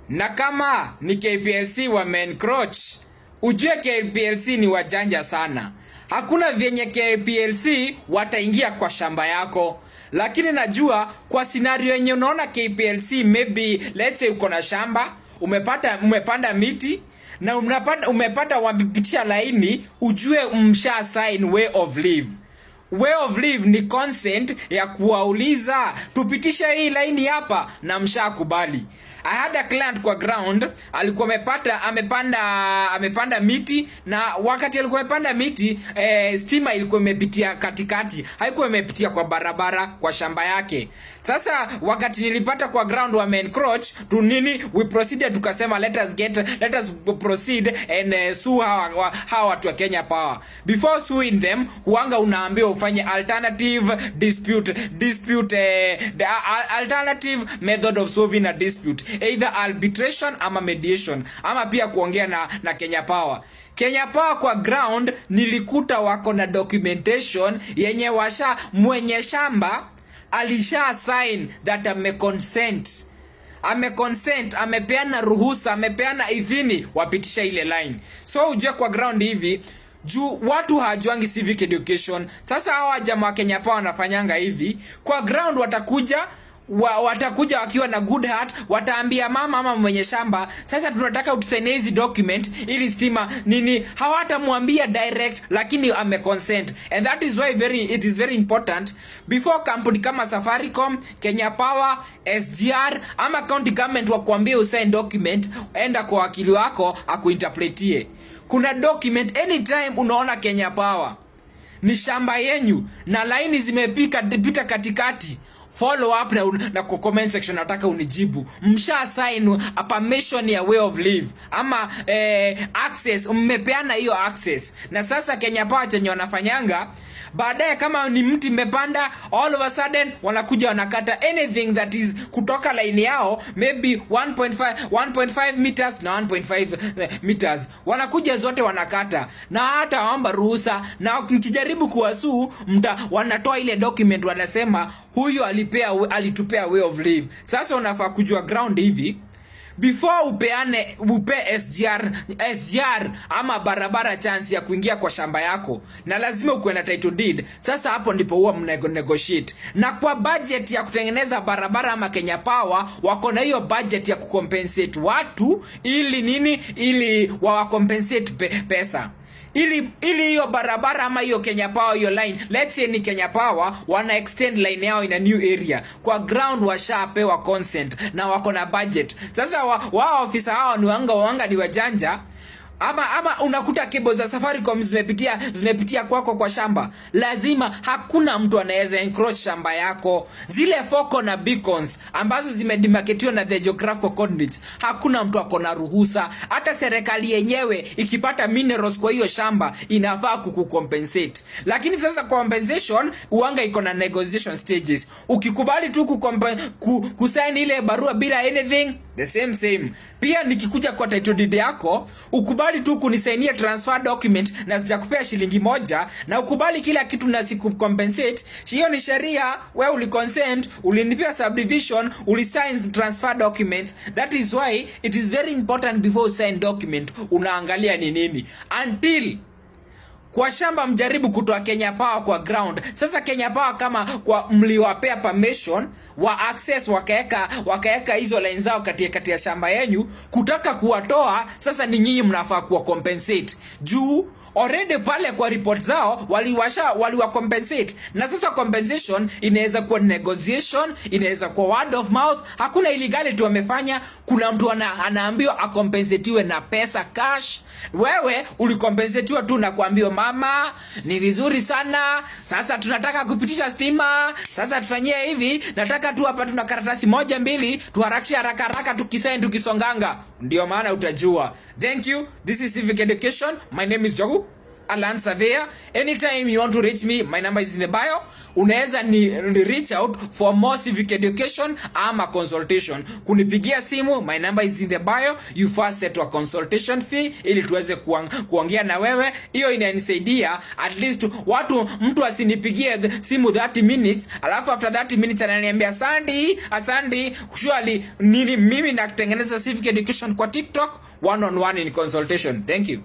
Na kama ni KPLC wameencroach, ujue KPLC ni wajanja sana. Hakuna vyenye KPLC wataingia kwa shamba yako. Lakini najua kwa scenario yenye unaona KPLC, maybe let's say uko na shamba, umepanda miti na umepata wamepitisha laini, ujue msha sign way of live. Way of live ni consent ya kuwauliza tupitishe hii laini hapa, na mshakubali. I had a client kwa ground, alikuwa amepata amepanda amepanda miti, na wakati alikuwa amepanda miti, stima ilikuwa imepitia katikati, haikuwa imepitia kwa barabara kwa shamba yake. Sasa wakati nilipata kwa ground wame encroach tu nini, we proceeded, tukasema let us proceed and sue hawa watu wa Kenya Power. Before suing them, huanga unaambiwa ufanye alternative dispute dispute the alternative method of solving a dispute, either arbitration ama mediation, ama pia kuongea na Kenya Power. Kenya Power kwa ground nilikuta wako na documentation yenye washa mwenye shamba alisha sign that ameconsent, amepeana ruhusa, amepeana idhini wapitisha ile line. So ujue kwa ground hivi, juu watu hawajuangi civic education. Sasa hawa jamaa wa Kenya Power wanafanyanga hivi kwa ground, watakuja wakiwa na good heart, wataambia mama ama mwenye shamba, "Sasa tunataka utusainie hizi document ili stima nini." Hawatamwambia direct, lakini ameconsent. And that is why it is very important, before kampuni kama Safaricom, Kenya Power, SGR ama county government wakuambie usign document, enda kwa wakili wako akuinterpretie. Kuna document, anytime unaona Kenya Power ni shamba yenyu na laini zimepika pita katikati, follow up na kwa comment section nataka unijibu, msha sign a permission ya way of live ama access, mmepeana hiyo access? Na sasa Kenya Power chenye wanafanyanga baadaye, kama ni mti mmepanda, all of a sudden wanakuja wanakata anything that is kutoka line yao, maybe 1.5 1.5 meters na 1.5 meters, wanakuja zote wanakata na hata waomba ruhusa. Na mkijaribu kuwasue, mta wanatoa ile document, wanasema huyu alitupea way of live. Sasa unafaa kujua ground hivi, before upeane upe SGR ama barabara chance ya kuingia kwa shamba yako, na lazima ukuwe na title deed. Sasa hapo ndipo huwa mna negotiate, na kwa budget ya kutengeneza barabara ama Kenya Power wako na hiyo budget ya kucompensate watu, ili nini? Ili wawacompensate pesa ili hiyo barabara ama hiyo Kenya Power, hiyo line, let's say ni Kenya Power wana extend line yao in a new area, kwa ground washapewa consent na wako na budget. Sasa wao ofisa hao ni wanga ni wajanja. Ama unakuta cable za Safaricom zimepitia kwako kwa shamba. Lazima, hakuna mtu anaweza encroach shamba yako. Zile foko na beacons ambazo zimedemarcatiwa na the geographical coordinates, hakuna mtu ako na ruhusa. Hata serikali yenyewe ikipata minerals kwa hiyo shamba inafaa kukucompensate. Lakini sasa compensation uanga iko na negotiation stages. Ukikubali tu kusign ile barua bila anything, the same same. Pia nikikuja kwa title deed yako, ukubali tu kunisainia transfer document na sijakupea shilingi moja, na ukubali kila kitu na sikucompensate, hiyo ni sheria. Wewe uliconsent, ulinipia subdivision, ulisign transfer documents. That is why it is very important, before you sign document, unaangalia ni nini. Until kwa shamba mjaribu kutoa Kenya Power kwa ground. Sasa Kenya Power, kama kwa mliwapea permission wa access, wakaeka hizo line zao kati kati ya shamba yenyu, kutaka kuwatoa, sasa ni nyinyi mnafaa kuwa compensate, juu already pale kwa report zao waliwa compensate. Na sasa compensation inaweza kuwa negotiation, inaweza kuwa word of mouth. Hakuna illegality wamefanya. Kuna mtu anaambiwa acompensatiwe na pesa cash. Wewe ulicompensatiwa tu na kuambiwa, "Mama, ni vizuri sana, sasa tunataka kupitisha stima, sasa tufanyie hivi, nataka tu hapa tuna karatasi moja mbili, tuharakishe haraka haraka, tukisign tukisonganga." Ndio maana utajua. Thank you. This is Civic Education. My name is Jogu. a land surveyor. Anytime you want to reach me, my number is in the bio. Unaweza ni reach out for more civic education ama consultation. Kunipigia simu, my number is in the bio. You first set a consultation fee ili tuweze kuongea na wewe. Hiyo inanisaidia at least watu, mtu asinipigie simu 30 minutes, alafu after 30 minutes ananiambia, "Asante, asante." Surely nini, mimi nakutengeneza civic education kwa TikTok, one on one in consultation. Thank you.